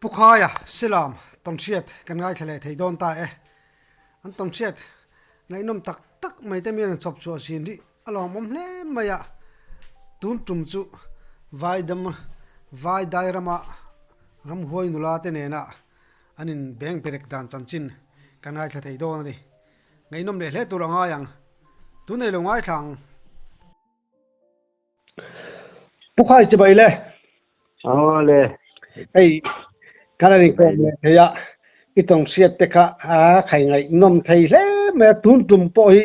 Pu Khaia, Silam, tawnhriat kan ngaithla leh thei dawn ta e. An tawnhriat ngaihnawm tak tak mai te mian an chawp chhuah zin rih a lawmawm hle mai a. Tun tum chu Vaidam Vaidai rama ramhuai nula te nena an in beng berek dan chanchin kan ngaithla thei dawn a ni. Ngaihnawm leh hle tur a ngai ang. Tun nei lo ngaithla ang. Pu Khai chibai le. Aw le. Hei kan an inkawm leh thei a, i tawng hriat te kha a khai ngaihnawm thei hle mai a, tun tum pawh hi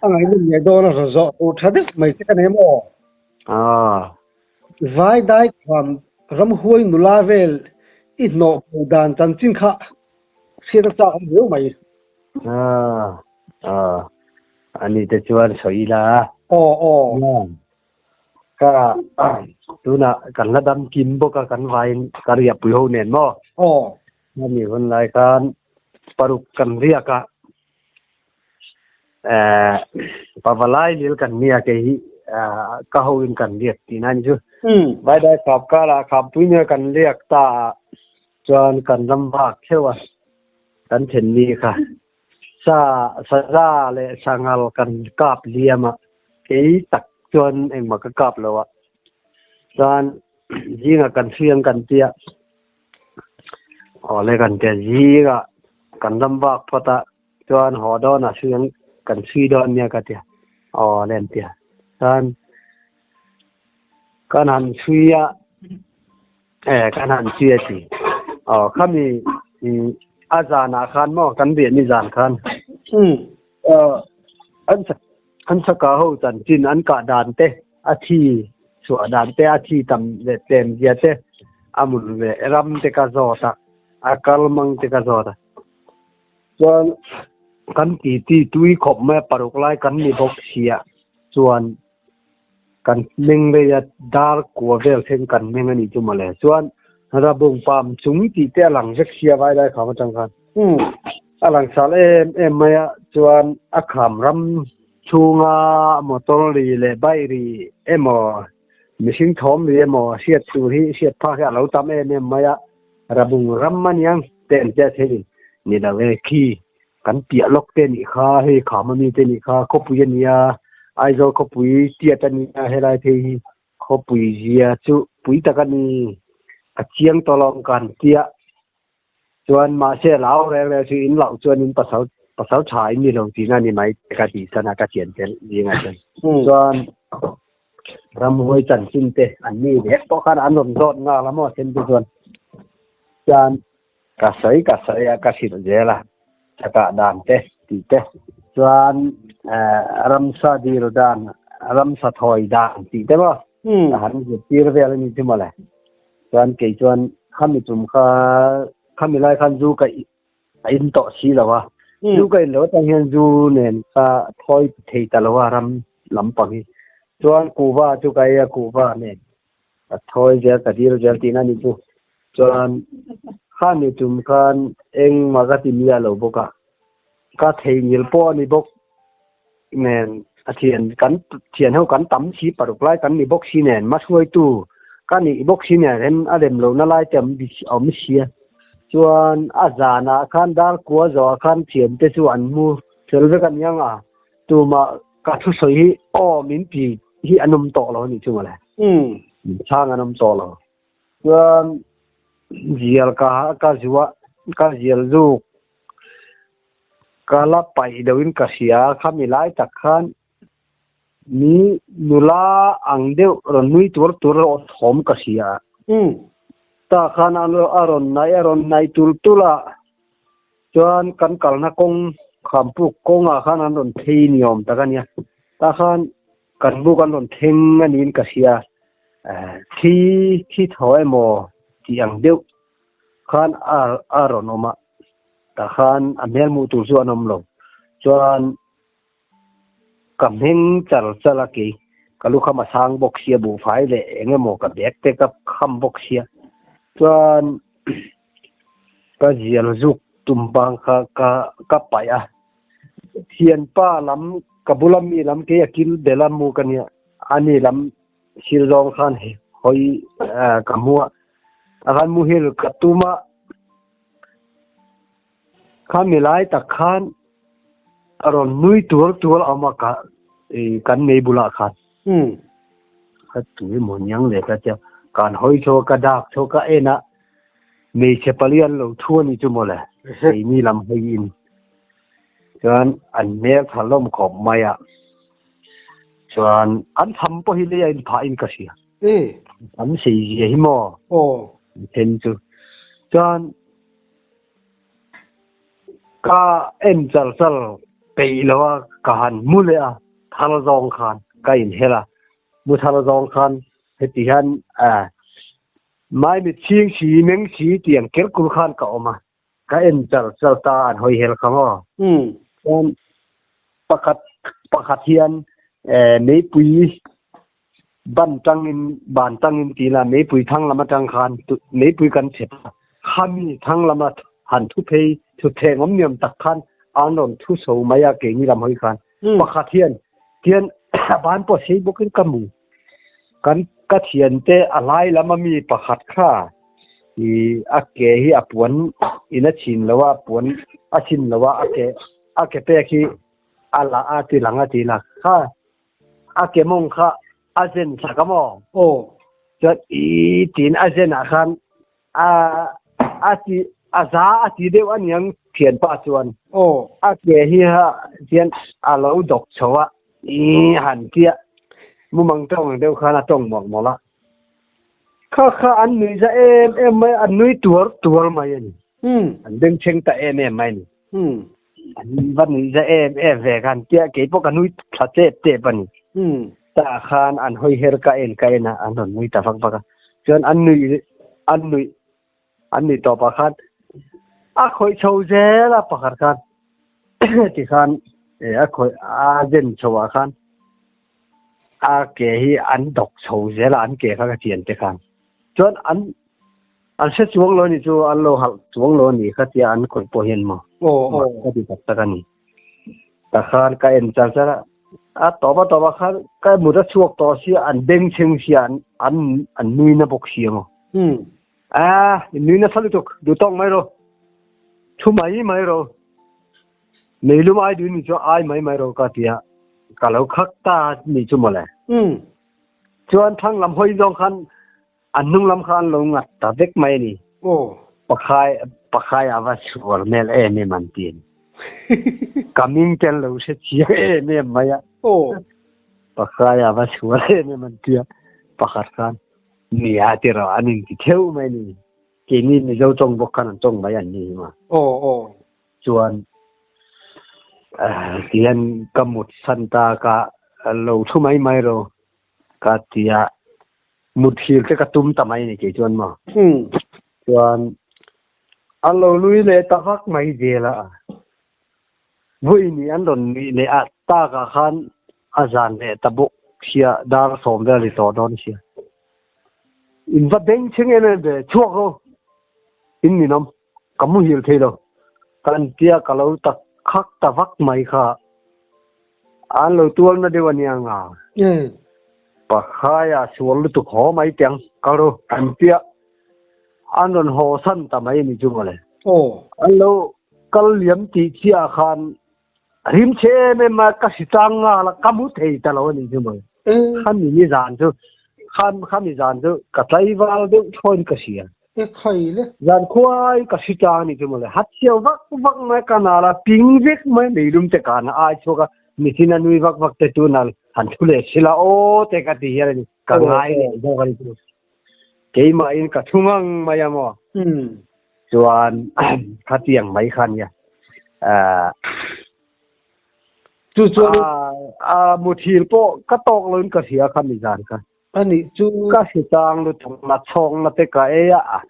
a ngaihnawm leh dawn a rawn zawh tur tha deuh mai che ka nei maw? Aw. Vai dai thuam ramhuai nula vel i hnawh bo dan chanchin kha hriat a chak awm riau mai. Aw. Aw. Ani te chuan sawi ila. Aw aw. Ka tunah kan la dam kim bawk a kan vaiin ka riahpui ho nen maw? Aw. Hemi hun lai khan paruk kan riak a, eh pavalai lil kan nia kei hi ka ho in kan riak tihna a ni chu. Vaidai khap karah khappui nia kan riak ta ah chuan kan ram vak theuh a kan then ni kha. Sa saza leh sanghal kan kap liam a, kei tak chuan engmah ka kap lo a, chuan zingah kan hriang kan tia, awle kan tia zingah kan ram vak phawt a, chuan haw dawnah hriang kan hri dawn nia ka tia, awle an tia, chuan kan han hri a. Eh kan han chi a ti. Aw khami a zanah khan maw kan riah ni zan khan. An an saka ho chanchin an kah dan te a thi chhuah dan te a thi tam leh tlem zia te a mun leh ram te ka zawt a a kal mang te ka zawt a. Chuan kan titi tui khawp mai a paruk lai kan ni bawk sia chuan Kan meng rei a, dar kua vel thleng kan meng a nih chu mawle. Chuan Rabung pam chung tih te a lang vek sia vai lai kham atang khan. A lang sal em em mai a, chuan a kham ram chhunga motor ri leh bike ri emaw mihring thawm ri emaw hriat tur hi hriat phak hi a lo tam em em mai a, Rabung ram a niang te an tia thei ni lo e khi. Kan piah lawk te nih kha, hei kham ami te nih kha, khawpui a nia, Aizawl khawpui tiat a nia, helai phei hi khawpui zia chu pui tak a ni, a chiang tawh lo ang kan tia. Chuan mahse lau reng reng chu in loh chuan in pasal pasal tha in ni lo tihna a ni mai te ka tih san a, ka thian tel zingah chuan. Chuan ramhuai chanchin te an ni vek pawh khan an rawn zawt nghal a maw then te chuan. Chuan Ka sawi ka sawi a, ka hrilh zel a, ka kah dan te tih te chuan ramsa dil dan, ramsa thawi dan tih te maw ka han zirtir vel a ni chu mawle. Chuan kei chuan khami tum kha khami lai khan zu ka in tawh si lo a, zu ka in lo atang hian zu nen ka thawi thei ta lo a ram lampang hi. Chuan kuhva chu ka ei a, kuhva nen Ka thawi zel ka dil zel tihna a ni chu. Chuan khami tum khan engmah ka ti miah lo bawk a, ka theihnghilh pawh a ni bawk nen a thian kan thian ho kan tam si paruk lai kan ni bawk si nen hmahruaitu ka nih bawk si nen rem a rem lohna lai te awm sia. Chuan a zanah khan dar kua zawhah khan thiante chu an mu fel vek a niang a, tumah Ka thusawi hi aw min ti hi an awm tawh lo a nih chu mawle. Min chhang an awm tawh lo. Chuan zial ka ka zua ka zial zuk ka la paih deuhin ka hria khami lai tak khan mi nula ang deuh rawn nui tur tur erawh thawm ka hria. Tah khan a rawn naih a rawn naih tul tul a. Chuan kan kalna kawng khampuk kawngah khan an rawn phei ni awm tak a nia. Tah khan kan buk an rawn thleng a niin ka hria. Thi thi thaw emaw tih ang deuh khan a a rawn awm a. Tah khan a hmel hmuh tur chu an awm lo. Chuan ka hming char char a kei ka lu kham a sang bawk sia buhfai leh eng emaw ka bag te ka kham bawk sia chuan ka zial zuk tum bang kha ka ka paih a thianpa lam ka bula mi lam kei a kil bela mu ka nia ani lam thil zawng khan hawi ka hmu a. A khan muhil ka tum a, khami lai tak khan a rawn nui tual tual awm a ka kan mei bulah khan. Ka tui maw niang leh ka tia, kan hawi chho a ka dak chho ka en a, hmeichhe pali an lo thu a ni chu mawle, keini lam hawi in. Chuan an hmel tha hlawm khawp mai a, chuan an tham pawh hi lei a inphah in ka hria. An sei zia hi maw? An then chu. Chuan ka en char char peih lo a, ka han mu leh a, thar zawng khan ka inher a, mu thar zawng khan heti hian maimit chhing si meng si tiang ker kur khan ka awm a. Ka en char char ta an hawi hel kha maw? Chuan pakhat pakhat hian meipui ban tangin ban tangin ti ila meipui thang lam atang khan meipui kan chep a, khami thang lama han thu phei thu thleng awm niam tak khan an rawn thu chho mai a keini lam hawi khan pakhat hian tian a ban pawh sei bawkin ka mu. Kan ka thiante a hlai lam ami pakhat kha i a ke hi a puan in a chhin lo a, puan a chhin lo a, a ke a ke pek hi a la a ti lang a ti la kha a ke mawng kha a zen sak a maw? Aw. Chuan i tiin a zen ah khan a a ti a za a ti deuh aniang thianpa chuan. Aw. A ke hi ha hian a lo dawk chho a i han tia mumang tawng ang deuh khan a tawng mawlh mawlh a. Kha kha an nui za em em mai an nui tuar tuar mai a ni. An bengchheng ta em em mai a ni. An va nui za em em ve khan tia kei pawh ka nui thla tep tep a ni. Tah khan an hawi her ka en ka en a, an rawn nui ta vak vak a. Chuan an nui an nui an nui tawpah khan a khawih chho zel a pakhat khan tikhan a khawih a zen chho ah khan a ke hi an dawk chho zel a an ke kha ka chian te khan. Chuan an An hre chuang lo a ni chu, an lo halh chuang lo a ni kha tia an khawih pawh hian maw mak ka ti tak tak a ni. Tah khan ka en char char a, a tawp a tawp ah khan ka mut a chhuak tawh sia an beng chheng sia an an an nui na bawk sia maw. A in nui nasa lutuk duh tawk mai rawh, thu mai mai rawh, meilum ai duh ni chu ai mai mai rawh ka tia ka lo khak ta ni chu mawle. Chuan thlang lam hawi zawng khan An hnung lam kha an lo ngat ta vek mai a ni. Aw. Pakhai, Pakhai a va sual hmel em em an ti a ni. Ka ming te an lo hre chiang em em mai a. Aw. Pakhai a va sual em em an ti a. Pakhat khan nia ti rawh an inti theuh mai a ni. Keini Mizo tawng bawk khan an tawng mai an ni hi ma. Aw aw. Chuan tihian ka mut san ta ka lo thu mai mai rawh ka ti a. Muthil te ka tum ta mai a ni kei chuan maw. Chuan a lo nui leh ta vak mai zel a. Vawiin an rawn nui leh a takah khan a zan leh ta bawk sia dar sawm vel ri tawh dawn sia. In va beng chheng em em ve chhuak rawh in ninawm ka muhil thei lo. Kan tia ka lo tak khak ta vak mai kha. An lo tual na deuh a nia nga. Pakhaia sual lutuk haw mai teh ang ka ru an tia an rawn haw san ta mai a ni chu mawle. An lo kal liam tih chiah khan rim chhe em em a ka si chang nghal a ka mu thei ta lo a ni chu mawle. Khami ni zan chu khami zan chu ka tlaival deuh thawiin ka hria. E khai le. Zan khuai ka hri ta ni chu mawle. Hat siau vak vak mai ka nal a, ping vek mai meilum te kan a ai chhuak a, michin a nui vak vak te chu nal han thu leh sila aw te ka ti hian a ni. Ka ngai leh zawk a ni chu. Keimahin ka thu ngang mai a maw. Chuan khatiang mai kha nia. Chu chuan a muthil pawh ka tawk loin ka hria kha mi zan kha. A nih chu. Ka hre chang lutuk na chhawng na te ka ei a,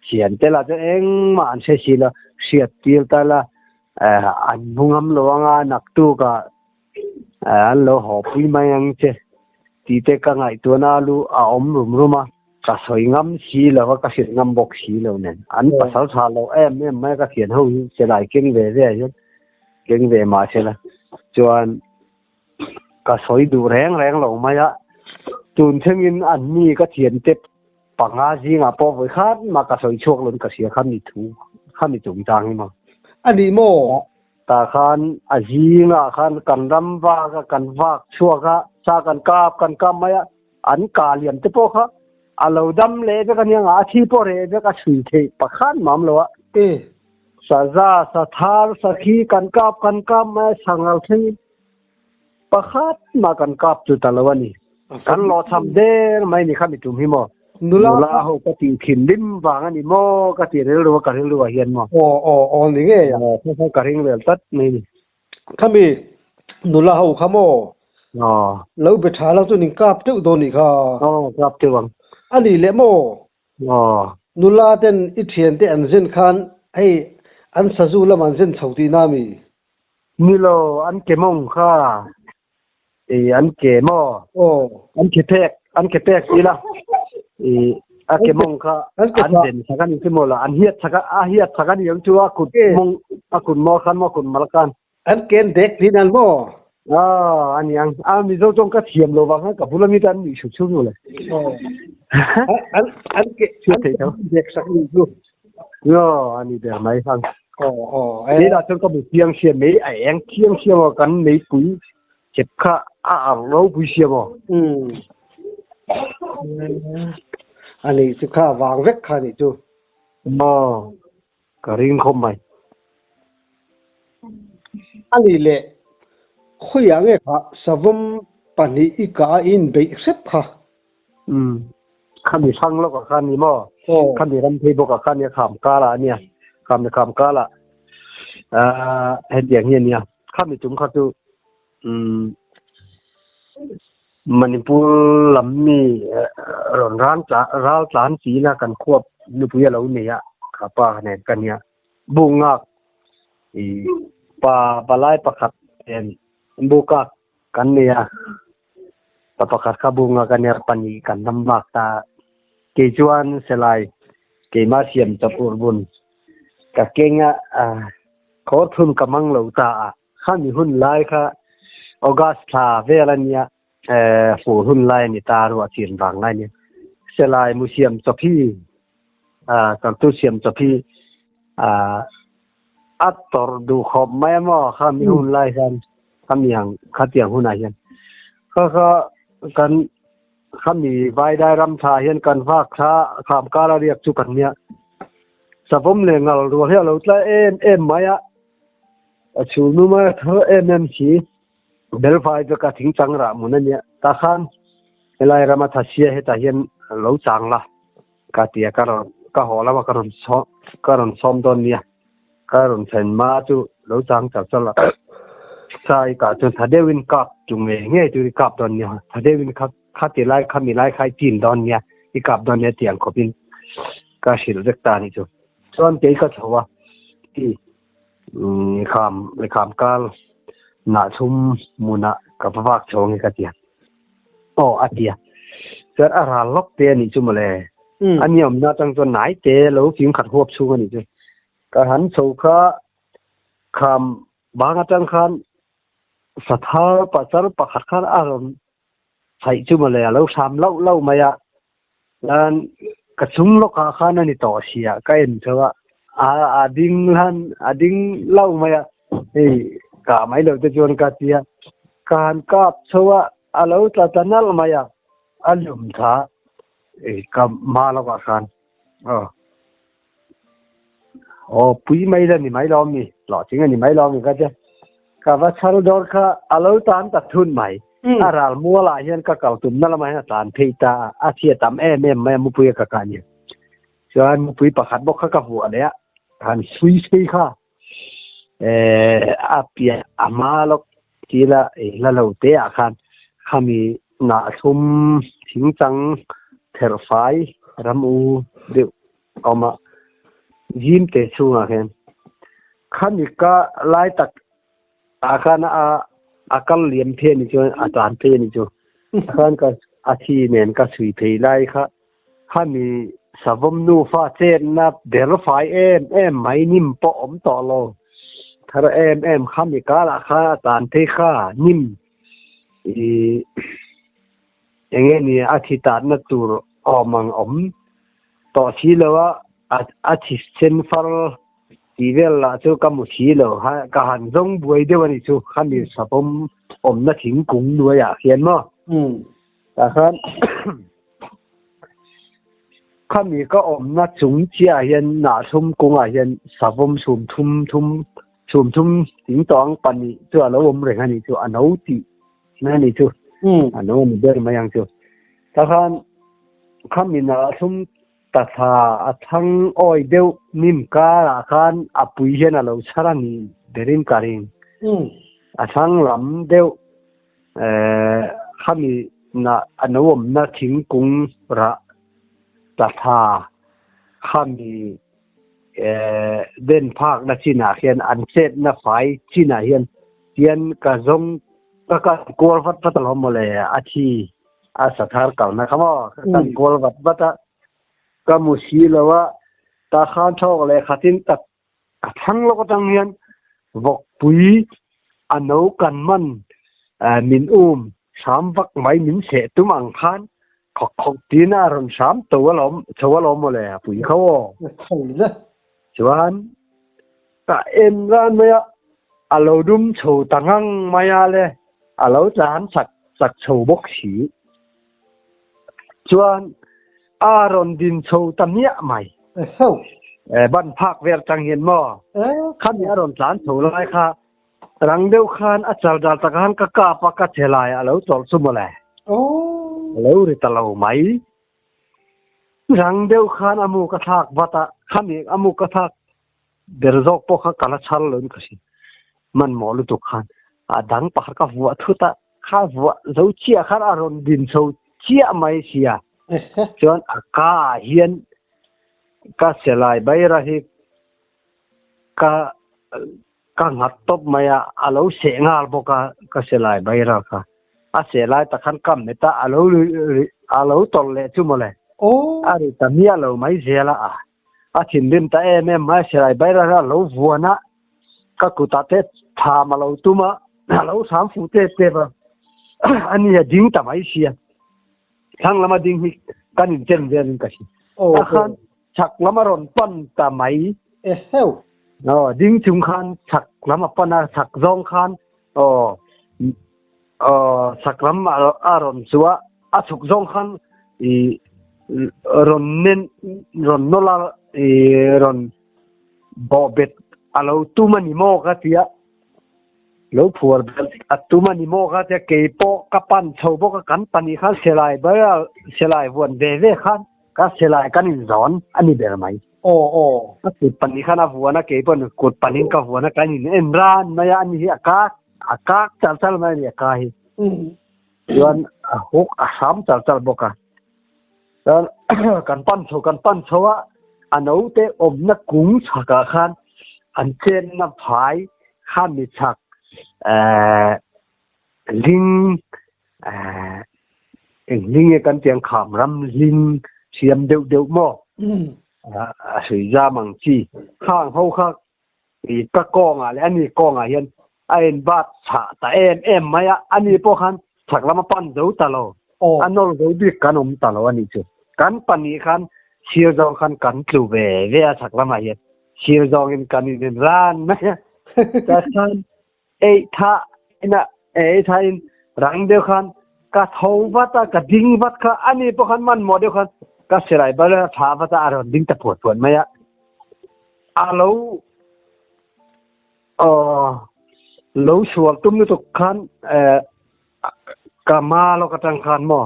thian te lah chuan engmah an hre si lo, hriat tir ta la an hmu ngam lo anga naktuk ah an lo haw pui mai ang che tih te ka ngaihtuahna a lu a awm rum rum a, ka sawi ngam si lo a, ka hrilh ngam bawk si lo nen an pasal tha lo em em mai a ka thian ho hi silai keng ve ve ah hian keng ve mahsela chuan Ka sawi duh reng reng lo mai a, tun thlengin an mi ka thian tep Panga zingah pawh vawi khat mah ka sawi chhuak lo in ka hria khami thu khami chungchang hi maw. A nih maw? Tah khan a zingah khan kan ram vak a, kan vak chhuak a, sa kan kap kan kap mai a, an kah liam te pawh kha a lo dam leh vek a nia nga, a thi pawh reh vek a chhui theih pakhat mam lo a. E. Saza, sathar, sakhi kan kap kan kap mai a, sangal thlengin Pakhat mah kan kap chu ta lo a ni. Kan lawhchham der mai ni kha mi tum hi maw? Nula ho ka tih thinrim vang a ni maw ka ti rilru a, ka rilru ah hian maw? Aw aw aw ni ngei a. Aw kha ka ring vel tlat mai ni. Khami nula ho kha maw? Aw. Lo be tha lo chuan in kap teuh dawn nih kha. Aw kap teuh ang. A nih leh maw? Aw. Nula ten i thiante an zen khan hei an sazu lam an zen chho tihna mi? Ni lo, an ke mawng kha i an ke maw? Aw. An ke pek, an ke pek ila i a ke mawng kha an den sak a ni chu maw la, an hiat sak a, a hiat sak a ni ang chu a kut mawng, a kut maw khan maw kut mal khan. An ken dek thin an maw? Aw, a ni ang. A Mizo tawng ka thiam lo vang khan ka bula mi te an nuih chuk chuk lo le. Aw. An an ke an dek sak ni chu. Aw, a ni ber mai ang. Aw, aw. Keimah chuan ka bu chiang sia mei a eng thiang siam aw kan meipui chep kha a ar ropui siam aw. Umm. A nih chu kha vang vek kha nih chu. Aw, ka ring khawp mai. A nih leh khawiah nge kha savawm pahnih i kah a in beih hrep kha. Umm. Khami hrang lawkah khan ni maw? Aw. Khami ram phei bawkah khan nia kham kala a nia. Kham leh kham kala ah hetiang hi a nia. Khami tum kha chu umm Manipur lam mi rawn ran tla ral tlan chi ila kan khuap nupui a lo nei a kha pa nen ka nia. Bungak i pa palai pakhat nen bukak kan nei a. Pa pakhat kha bunga ka ner pahnih kan ram vak ta. Kei chuan Selai keimah siam chawp urbun ka keng a, khaw thun ka mang lo ta a. Khami hun lai kha August thla vel a nia, fur hun lai a ni ta ruah chin vang lai a nia. Selai mu siam chawp hi, kartu siam chawp hi a tawrh duh khawp mai a maw khami hun lai hian. Khami ang khatiang hunah hian kha kha kan khami vaidai ram thla hian kan vak thla kham kar a riak chu kan nia. Savawm leh ngal rual hi a lo tla em em mai a, a chhul nu mai a thar em em si. Belfai chu ka thing chang rah mun a nia. Tah khan helai rama thasia hetah hian lo chang la ka ti a, ka rawn ka haw lama ka rawn ka rawn sawm dawn nia. Ka rawn thlen hma chu lo chang char char la, sa i kah chuan tha deuhin kap chu ngei ngei chu i kap dawn nia, tha deuhin kha kha ti lai kha mi lai kha i chin dawn nia, i kap dawn nia tiang khawpin ka hrilh vek ta anih chu. Chuan kei ka chho a, i kham kham kal nah chhum hmunah ka va vak chho ange ka ti a. Aw a ti a. Chuan a ral lawk te anih chu mawle. A niawmna atang chuan nai te lo fim khat huap chhung anih chu. Ka han chho kha kham bang atang khan sathar pachar pakhat khan a rawn chhaih chu mawle a lo hram lauh lauh mai a. Chuan ka chung lawkah khan a ni tawh sia ka en chho a. A ding hlan a ding lauh mai a. Hei kah mai lo te chuan ka ti a. Ka han kap chho a, a lo tla ta nalh mai a. A lum tha ka hma lawkah khan. Aw. Aw pui mai la ni mai lo mi hlawhtling a ni mai lo mi ka tia ka va chhal dawr kha a lo tan ta thun mai a ral mual ah hian ka kal tum na lamah hian a tlan phei ta a a chhia tam em em mai a mupui a ka kah nia chuan mupui pakhat bawk kha ka vuah leh a han sui phei kha eh a piah a hma lawk tila la lo te ah khan khami ngah thlum thing chang therh fai ram u deuh a awm a zim te chhungah khian khami ka lai tak ah khan a a kal liam phei a ni chuan a tan phei a ni chu khan ka a thi nen ka chhui phei lai kha khami savawm nufa chenna ber fai em em mai hnim pawh awm tawh lo thar em em khami karah khan a tan phei kha hnim ih eng nge ni a thi tatna tur awm ang awm. Tawh si lo a, a thisen far tih vel lah chu ka hmu si lo. Ka han zawng buai deuh a nih chu, khami savawm awmna thingkung hnuaiah hian maw. Tah khan khami ka awmna chung chiahah hian nahthlum kungah hian savawm chhum thum thum chhum thum thing tawng pahnih chu a lo awm reng a nih chu, a no tih na a nih chu, a no a ni ber mai ang chu. Tah khan khami nahthlum tatha a thang awi deuh hnim karah khan a pui hian a lo chhar a nih berin ka ring. A thlang lam deuh Khami na a no awmna thingkung rah tlatha khami den phakna chinah hian an chetna fai chinah hian hian ka zawng ka kan kual vat vat alawm mawle a thi a sathar kalna kha maw ka kan kual vat vat a ka mu si lo a tah khan thawk leh khatin tak A thlang lawk atang hian vawkpui a no kan man min um hram vak mai min seh tum ang khan khawk khawk tiin a rawn hram to alawm chho alawm mawle a pui kho aw. Chuan ka en ran mai a, a lo dum chho ta ngang mai a le, a lo tlan chak chak chho bawk si. Chuan A rawn din chho ta miah mai. E, ban phak vel tang hian maw? Khami a rawn tlan chho lai kha rang deuh khan a chal dal tak khan ka kap a, ka che lai a lo tawlh chu mawle. A lo ri ta lo mai. Rang deuh khan a mu ka thlak vat a, khami a mu ka thlak ber zawk pawh kha ka la chhar lo in ka hria. Hmanhmawh lutuk khan a dang pakhat ka vuah thut a, kha vuah zo chiah khan a rawn din chho chiah mai sia. Chuan a ka ah hian ka selai baira hi ka ka nghat tawp mai a, a lo seh nghal bawk a ka selai baira kha. A seh lai tak khan ka met a, a lo a lo tawlh leh chu mawle. A ri ta miah lo mai zel a. A thinrim ta em em mai, Silai Baira hian a lo vuan a, ka kutah te tham a lo tum a, a lo hram fuh tep tep a, a ni a ding ta mai sia, thlang lama ding hi kan inchen velin ka hria. Ta khan chhak lam a rawn pan ta mai. Eheu. Aw, ding chung khan chhak lam a pan a, chhak zawng khan aw aw chhak lam a rawn chu a, a chhuk zawng khan i rawn nen rawn nawlh a i rawn bawh bet a lo tum a ni maw ka ti a, lo phuar bet a tum a ni maw ka ti a, kei pawh ka pan chho bawk a, kan pahnih khan silai ber a silai vuan ve ve khan ka silai kan inzawn a ni ber mai. Aw aw. Ka kut pahnih khan a vuan a, kei pawhin kut pahnihin ka vuan a, kan in en ran mai a, ani hi a kak a kak chal chal mai a ni a ka hi. Chuan a huk a hram chal chal bawk a. Chuan kan pan chho kan pan chho a, a naute awmna kung chhakah khan an chenna phai kha mi chhak eh hling eh eng hling nge kan tih ang kham ram hling siam deuh deuh maw a hrui zam ang chi khang ho kha i ka kawngah leh ani kawngah hian a in bat chhah ta em em mai a ani pawh khan chhak lama pan zo ta lo a nawr zo bik kan awm ta lo ani chu kan pahnih khan sir zawng khan kan tlu ve ve a chhak lamah hian sir zawngin kan in ran mai a ta khan Ei tha ina ei tha in rang deuh khan ka tho vat a ka ding vat kha ani pawh khan hmanhmawh deuh khan ka silai bal a tha vat a a rawn ding ta phuat phuat mai a a lo aw lo sual tum lutuk khan eh ka ma lawk atang khan maw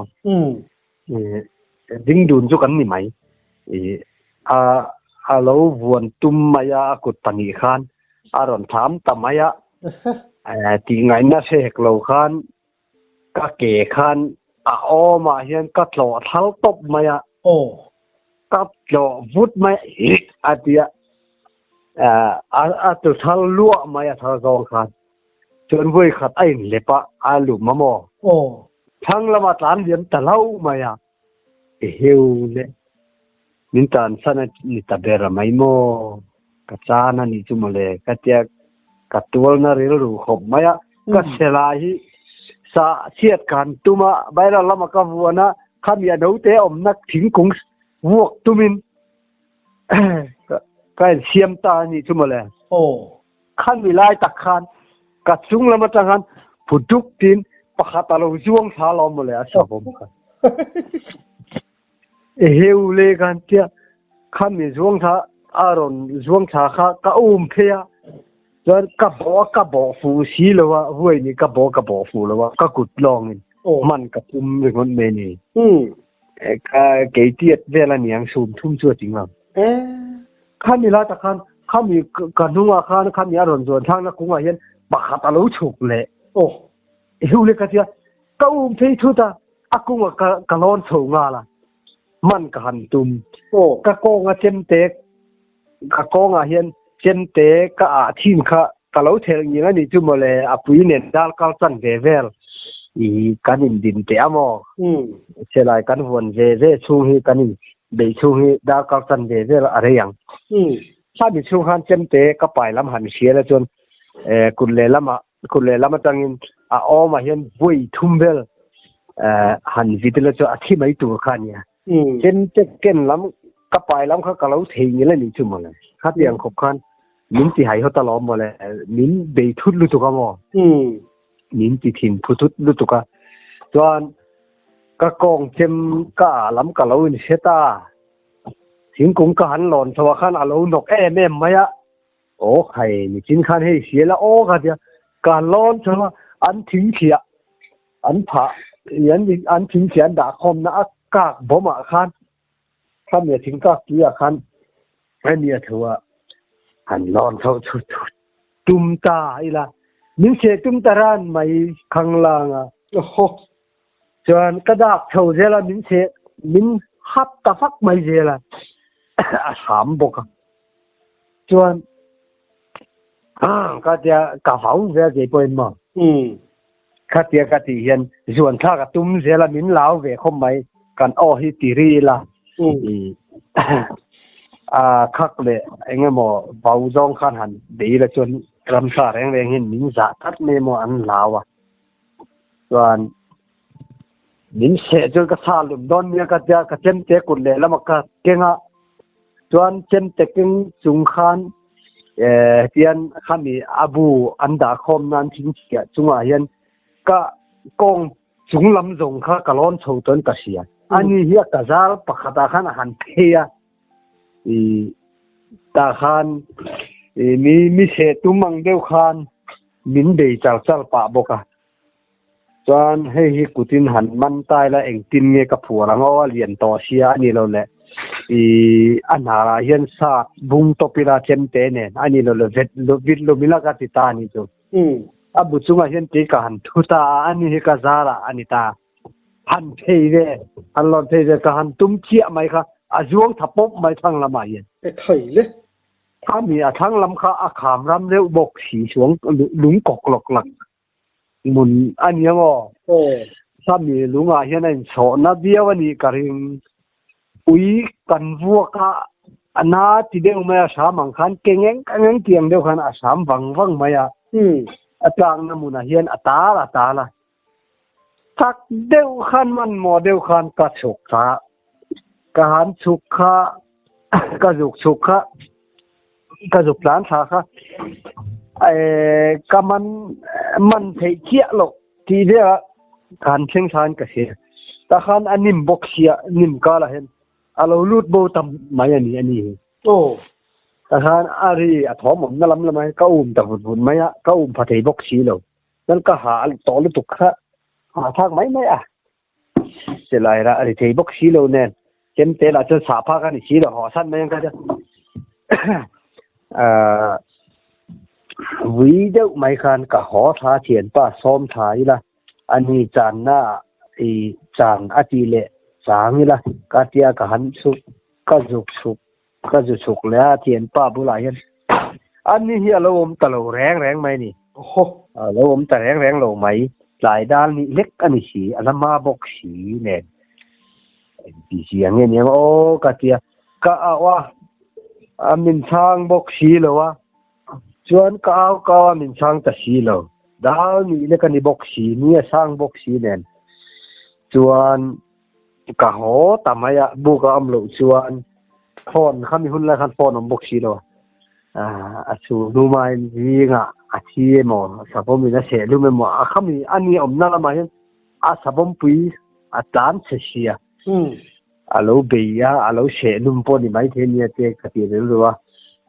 ding dun chu kan ni mai a a lo vuan tum mai a a kut pahnih khan a rawn tham ta mai a tih ngaihna hre hek lo khan ka ke khan a awmah hian ka tlawh thal tawp mai a ka tlawh vut mai a ti a a tu thal luah mai a thal zawng khan Chuan vawi khat a inhlep a, a lum a maw? Aw. Thlang lama tlan liam ta lo mai a. Eheu le, min tansan a ni ta ber a mai maw? Ka chan a nih chu mawle, ka tia ka tualna rilru khawp mai a. Ka sela hi sa chhiat ka han tum a, baira lama ka vuan a, khami a naute awmna thingkung vuak tumin. Ka in siam ta a nih chu mawle. Aw. Khami lai tak khan ka chung lam atang khan phu duk tin pakhat a lo zuang thla lo mawle a savawm kha. Eheu le khan tia khami zuang thla a rawn zuang thla kha ka um phei a chuan ka bawh a ka bawh fuh si lo a huai ni ka bawh ka bawh fuh lo a ka kut lawngin man ka tum ringawt mai ni. Ka kei tiat vel a niang sum thum chu a ting ang. Khami lai tak khan khami ka hnungah khan khami a rawn zuan thlakna kungah hian pakhat a lo chhuk leh. Aw. Hu le ka tia ka um phei thut a, a kungah ka ka lawn chho nghal a, man ka han tum. Aw. Ka kawnga chemte ka kawngah hian chemte ka ah thin kha ka lo thelh ngil a nih chu mawle a pui nen dal kal chan ve vel i kan in din teh a maw? Chelai kan vuan ve ve chhung hi kan in beih chhung hi dal kal chan ve vel a rei ang. Khami chhung khan chemte ka pai lam han hrial a chuan kut lehlamah kut lehlam atangin a awmah hian vawi thum vel han vit ila chu a thi mai tur kha a nia. Chemte ken lam ka pai lam kha ka lo thei ngil a nih chu mawle. Khatiang khawp khan min ti hai hawt alawm mawle. Min bei thut lutuk a maw? Min ti thin phu thut lutuk a. Chuan ka kawng chem ka ah lam ka lo inhre ta. Thingkung ka han lawn chho ah khan a lo nawk em em mai a. Aw khai nichin khan hei hria la aw ka tia ka han lawn chho a an thingthliah an phah an an thingthliah an dah khawmna a kak bawm ah khan khami a thing kak tui ah khan hemi a thu a han lawn chho chu tum ta ila min seh tum ta ran mai khanglang a chuan ka dak chho zel a min seh min hap ta fak mai zel a a hram bawk a chuan ka tia ka hau ve a kei pawhin maw khatia ka tih hian zuan thlak a tum zel a min lau ve khawp mai kan aw hi ti ri ila a khak leh eng emaw vau zawng khan han bei ila chuan ramsa reng reng hian min zah tlat mai emaw an lau a chuan min seh chuan ka sa lum dawn nia ka tia ka chemte kut lehlam a ka keng a chuan chemte keng chung khan eh tian khami a bu an dah khawm nan thingchhiah chungah hian ka kawng chung lam zawng kha ka lawn chho tawn ka hria ani hi a ka zal pakhatah khan a han phei a i tah khan i mi mi seh tum ang deuh khan min bei char char pah bawk a chuan hei hi kutin han man tai la engtin nge ka phuar ang aw a lian tawh sia a ni lo le i a hnarah hian sa bung tawp ila chemte nen a ni lo le vet vit lum ila ka ti ta a ni chu a bu chungah hian kei ka han thu ta a ani hi ka zarah a ni ta han phei ve han lawn phei ve ka han tum chiah mai kha a zuang tha pawp mai thlang lamah hian e thei le khami a thlang lam kha a kham ram deuh bawk si chuang lung kawk lawk lak mun a nia maw khami lungah hian a inchhawhna viau a nih ka ring ui kan vuak a a na ti deuh mai a hram ang khan kengeng kengeng tiang deuh khan a hram vang vang mai a a tlakna hmunah hian a tal a tal a Chak deuh khan hmanhmawh deuh khan ka chhuk kha ka han chhuk kha ka zuk chhuk kha ka zuk tlan thla kha eh ka man man theih chiah loh tih velah ka han thleng thla in ka hria tah khan a nim bawk sia nim kal ah hian a lo lut bo tam mai a ni a ni hi. Aw. Tah khan a ri a thawm awmna lam lamah hian ka um ta vut vut mai a ka um pha thei bawk si lo. Chuan ka ha a tawh lutuk kha ha thlak mai mai a. Silai rah a ri thei bawk si lo nen chemte lah chuan sah phak a ni si lo haw san mai ang kha chuan ahh vui deuh mai khan ka haw tha thianpa sawm tha ila a ni channa i chan a tih leh chang ila ka tia ka han chhuk ka zuk chhuk Ka zu chhuk leh a thianpa bulah hian ani hi a lo awm ta lo reng reng mai a ni. Awhaw. A lo awm ta reng reng lo mai. Tlai dal nih hlek a ni si, a la hma bawk si nen. Engti zia nge ni ang aw ka ti a, ka au a, a min chhang bawk si lo a, chuan ka au ka au a min chhang ta si lo. Dal nih lek a ni bawk si, ni a sang bawk si nen. Chuan ka haw ta mai a, buk a awm loh chuan. Phone khami hun lai khan phone awm bawk si lo a, a chhu hnu main zingah a thi emaw savawm in a seh hlum emaw a khami a ni awmna lamah hian a savawm pui a tlan chhe sia. A lo bei a, a lo seh hlum pawh ni maithei ania te ka ti rilru a.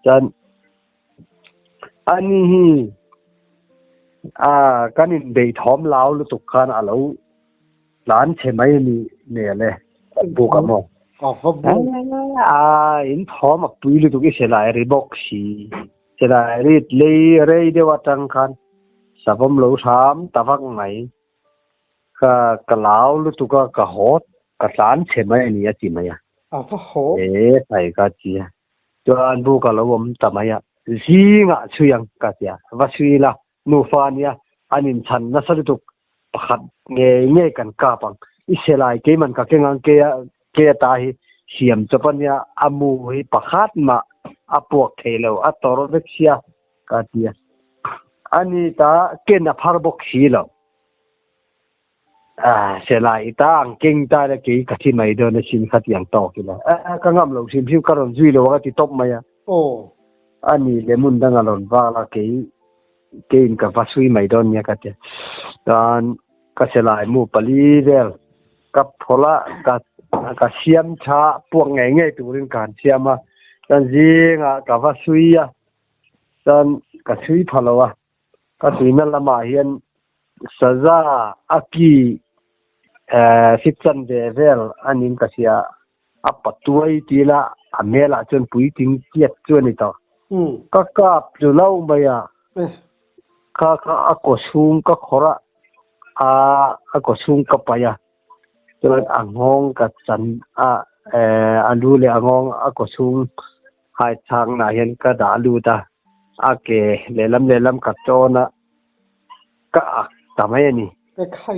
Chuan ani hi a kan inbeih thawm lau lutuk khan a lo tlan chhe mai a ni hmel e, buk a maw? A va buk. A in thawm a pui lutuk i silai ri bawk si. Silai ri lei rei deuh atang khan savawm lo hram ta vak mai. Ka ka lau lutuk a, ka haw ka tlan chhe mai a ni a ti mai a. A va haw. E thai ka ti a. Chuan buk a lo awm ta mai a. Zingah chhui ang ka ti a. Va chhui ila nufa ania an inchhan nasa lutuk pakhat ngei ngei kan kap ang. I selai keiman ka keng ang keia keia ta hi siam chawp ania a mu hi pakhat mah a puak thei lo a tawr vek sia ka ti a. Ani ta ken a phar bawk si lo. Ah, selai i ta ang keng ta le kei ka thi mai dawn asin kha ti ang tawk ila. Eh, ka ngam lo hrim hrim ka rawn zui lo a ka ti tawp mai a. Aw. Ani le hmun dang a rawn val a kei keiin ka va sui mai dawn nia ka ti a. Chuan ka selai mu pali vel ka phawlh a, ka ka siam tha puak ngei ngei turin ka han siam a. Chuan zingah ka va sui a, chuan ka sui pha lo a. Ka suina lamah hian saza a ki fit chan ve vel a nin ka hria. A patuai ti ila a hmelah chuan puitling chiat chu a ni tawh. Ka kap tlu lo mai a, kha kha a kaw chhung ka khawrh a, a kaw chhung ka paih a, chuan a nghawng ka chan a, a lu leh a nghawng a kaw chhung Hai chhangna hian ka dah lut a, a ke lehlam lehlam ka tawn a, ka ak ta mai a ni.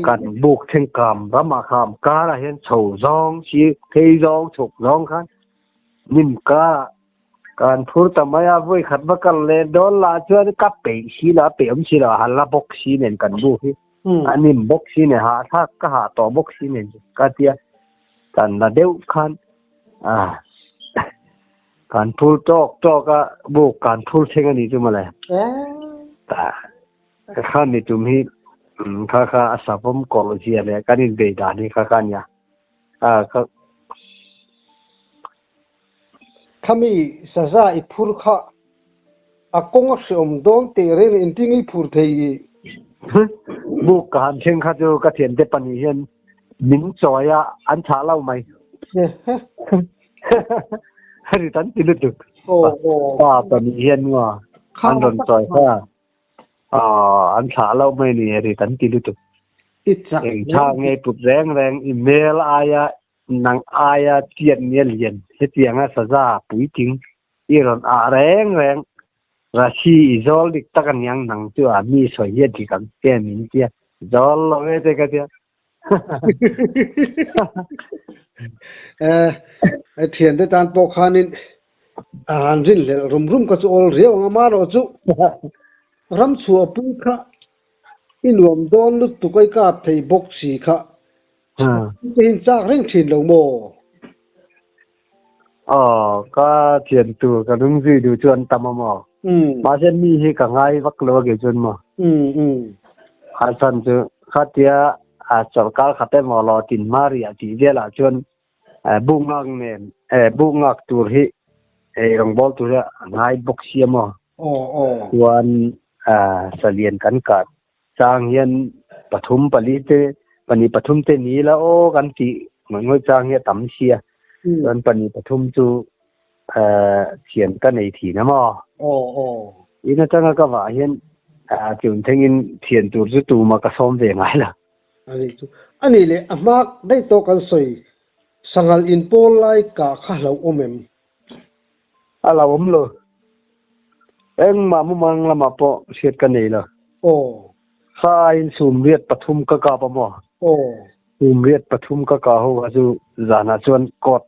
Kan buk thleng kam ramah kham karah hian chho zawng si phei zawng chhuk zawng khan hnim karah kan phur ta mai a, vawi khat va kal leh dawn lah chuan ka peih si lo a, peih awm si lo a, han la bawk si nen kan buk hi a hnim bawk si nen hahthlak ka hah tawh bawk si nen ka tia kan la deuh khan A kan phur tawk tawk a, buk kan phur thleng a nih chu mawle. Ta kha mi tum hi kha kha a savawm kawlh zia leh kan inbei dan hi kha kha a nia. A kha. Khami saza i phur kha a kawng a hreawm dawn teh reng a engtin i phur thei i? Buk ka han thleng kha chu ka thiante pahnih hian min chawi a, an chhah lo mai. Ri tan ti lutuk. Pa pahnih hian maw an rawn chawi kha an chhah lo mai ni ri tan ti lutuk. Eng tha nge put reng reng i hmel aia nang aia chiat nia lian hetianga saza puitling i rawn ah reng reng Rasi i zawl dik tak aniang nang chu a mi sawi hi a dik ang che min tia zawl lo e te ka tia. Eh thian te tan pawh khanin a han rin hlelh rum rum kha chu awl riau ang a marawh chu ram chhuah pui kha i nuam dawn lutuk a i kap thei bawk si kha te hin chak reng thin lo maw? Aw, ka thian tur ka lung zui duh chu an tam a maw? Mahse mi hi ka ngai vak lo a kei chuan maw? A chhan chu khatia a sorkar khat emaw lo tin hma riah tih velah chuan buk ngak nen buk ngak tur hi eirawngbawl tur hi a ngai bawk si a maw? Chuan salian kan kah Chang hian pathum pali te pahnih pathum te ni ila aw kan tih ngawih ngawih chang hi a tam sia. Chuan pahnih pathum chu thian ka nei thin a maw? Aw aw. In atanga ka vah hian chun thlengin thian tur chu tuma ka sawm ve ngai lo. Ani chu. Ani leh a hmak daih tawh kan sawi sanghal inpawl lai kah kha hlauhawm em? A lo awm lo. Engmah mumang lamah pawh hriat ka nei lo. Aw. Kha aiin sumriat pathum ka kap a maw? Aw. Sumriat pathum ka kah ho kha chu zanah chuan court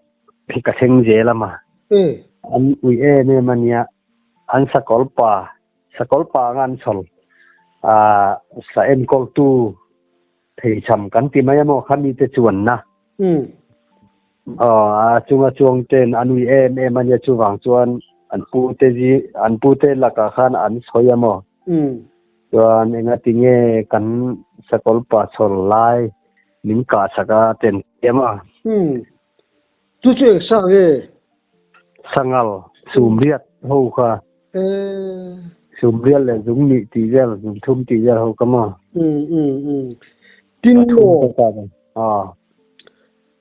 hi ka thleng zel a ma. E. An ui em em a nia. An sakawr pa, sakawr pa anga an chhawl, ah, sa enkawltu theichham kan ti mai a maw kha mite chuanna. Umm. Aw, a chunga chuang ten an ui em em a nia, chuvang chuan an pu te zi an pu te lakah khan an sawi a maw? Chuan engati nge kan sakawlh pa chhawr lai min kah chak a ten em a? Chu chu eng sa nge? Sangal, sumriat ho kha. Sumriat leh zung nih tih vel, zung thum tih vel ho kha maw? Tin maw?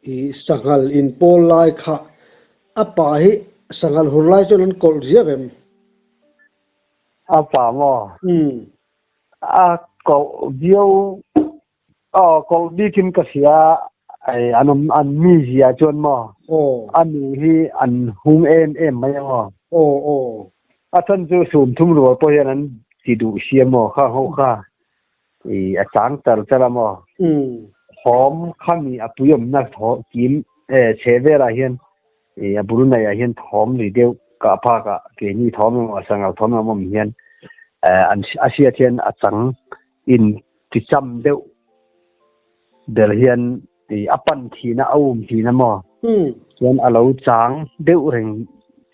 I sanghal in pawl lai kha a pa hi sanghal hur lai chuan an kawlh ziak em? A pa maw? A kawlh viau, aw kawlh bikin ka hria ai an awm an mi zia chuan maw? A nu hi an hung em em mai a maw? Aw aw. A chhan chu sum thum rual pawh hian an ti duh sia maw kha ho kha. I a chang char char a maw? Thawm khami a puiawmna thaw kim e chhe velah hian i a bul naiah hian thawm ri deuh kah phakah keini thawm emaw sangal thawm emaw awm hian an a hriat hian a chang in ti cham deuh ber hian i a pan thin a a um thin a maw? Chuan a lo chang deuh reng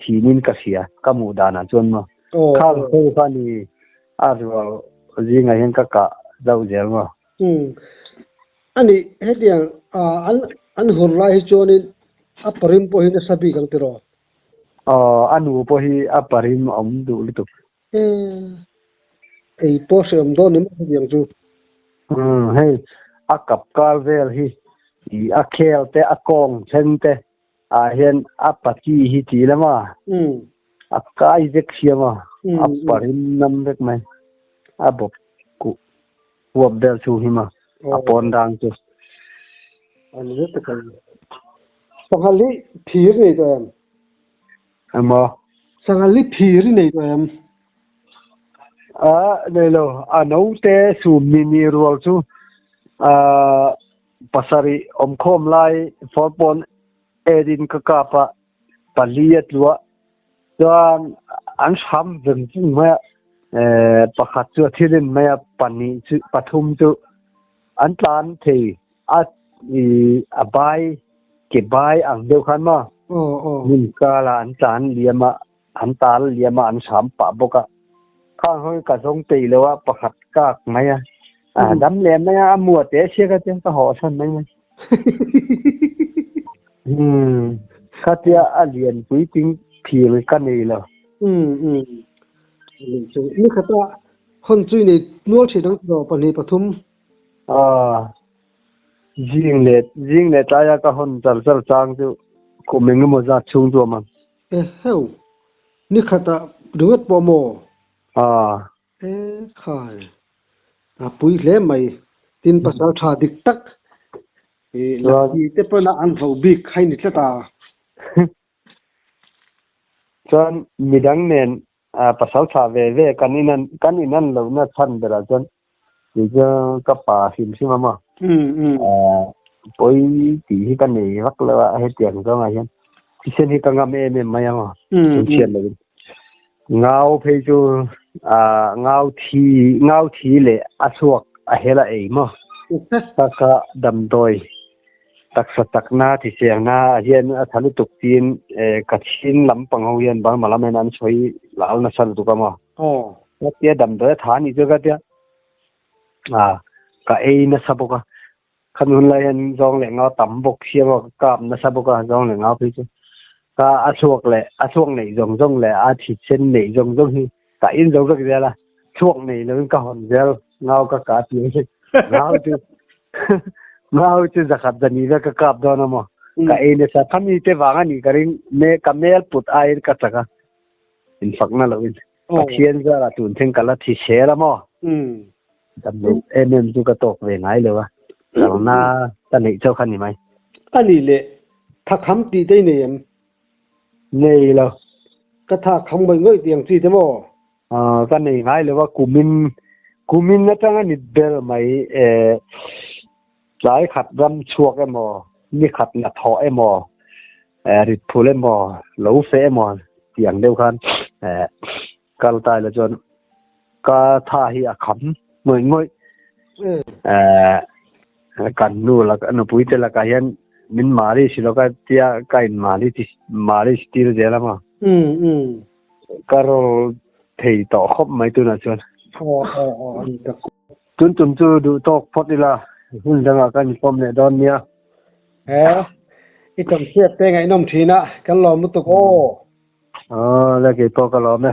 thinin ka hria ka hmuh danah chuan maw? Khang ho kha ni A rual zingah hian ka kah zauh zel maw? Umm. Ani, hetiang an an hur lai hi chuanin a parim pawh hi nasa bik ang tiraw? Aw, a nu pawh hi a parim a awm duh lutuk. Umm. Ei pawh hrehawm dawn ni maw hetiang chu? Umm, hei a kap kar vel hi i a khel te a kawng then te ah hian a pachi hi ti la maw? A kai vek sia maw? A parim nam vek mai. A bawp kuh huap vel chhung hi maw? A pawn rang chu. An zet tak ang. Sanghal hi phir nei tawh em? Emaw? Sanghal hi phir i nei tawh em? A nei lo. A naute sum ni ni rual chu pasarih awmkhawm lai fawrpawn edin ka kap a, pali a tlu a, chuan an hram veng vung mai a, pakhat chu a thilin mai a, pahnih chu pathum chu an tlan thei a, a bai ke bai ang deuh khan maw hmun kala an tlan liam a, an tal liam a, an hram pah bawk a, khang ho hi ka zawng peih lo a, pakhat kak mai a, a dam leh mai a, a mua te sia ka tia ka haw chhan mai mai. Umm khatia a lian pui ting phir ka nei lo. Umm umm ni khata hawn chui nei nual thin ang tiraw pahnih pathum. Aw zing leh zing leh tlaia ka hawn char char chang chu kum engemaw zat chhung chu awm ang. Eheu ni khata ringawt pawh maw? Aw. E khai, a pui hle mai. Tin pasal tha dik tak i Lakhi te pawna an vo bik khai ni tlat a. Chuan midang nen pasal tha ve ve kan inan kan inan lohna chhan berah chuan kei chu ka pa hrim hrim a maw. Pawi tih hi ka nei vak lo a hetiang zawngah hian thisen hi ka ngam em em mai a maw. Chhunchhiat lovin. Ngau phei chu ngau thi ngau thi leh a chhuak a hel a ei maw? Taka damdawi taksa chakna thisengna ah hian a tha lutuk tiin ka chhin lampang ho hian Burma lam hian an sawi lal nasa lutuk a maw? Ka tia damdawi a tha anih chu ka tia ka ei nasa bawk a, Khami hun lai hian zawng leh ngau tam bawk sia maw ka kap nasa bawk a zawng leh ngau phei chu ka a chhuak leh a chhuak neih zawng zawng leh a thisen neih zawng zawng hi ka in zo vek zel a chhuak nei lovin ka hawn zel ngau ka kah tih hi ngau chu ngau chu zakhat zani vek ka kap dawn a maw ka ei nasa khami te vang a nih ka ring me ka mel put aiin ka chak a infakna lovin Pathian zara tun thleng ka la thi sel a maw? Damlo em em chu ka tawk ve ngai lo a, kalna ka neih chauh kha ni mai. A nih leh, tha kham tih te i nei em? Nei lo. Ka tha kham ngawih ngawih tih ang chi te maw? Ka nei ngai lo a, kumin kumin atanga ni ber mai tlai khat ram chhuak emaw, ni khat la thawh emaw, rit phul emaw, lo fe emaw tih ang deuh khan kal ta ila chuan ka tha hi a kham ngawih ngawih. Kan nu laka nupui te lakah hian Min malis lo ka tia ka in malis malis tir zel a maw. Umm umm. Ka roll thei tawh khawp mai tunah chuan. Aw aw aw a ni tak. Tun tum chu duh tawk phawt ila hun dangah kan inpawm leh dawn nia. He i tam hriat te ngaihnawm thin a, kan lawm lutuk aw. Aw le keipawh ka lawm e.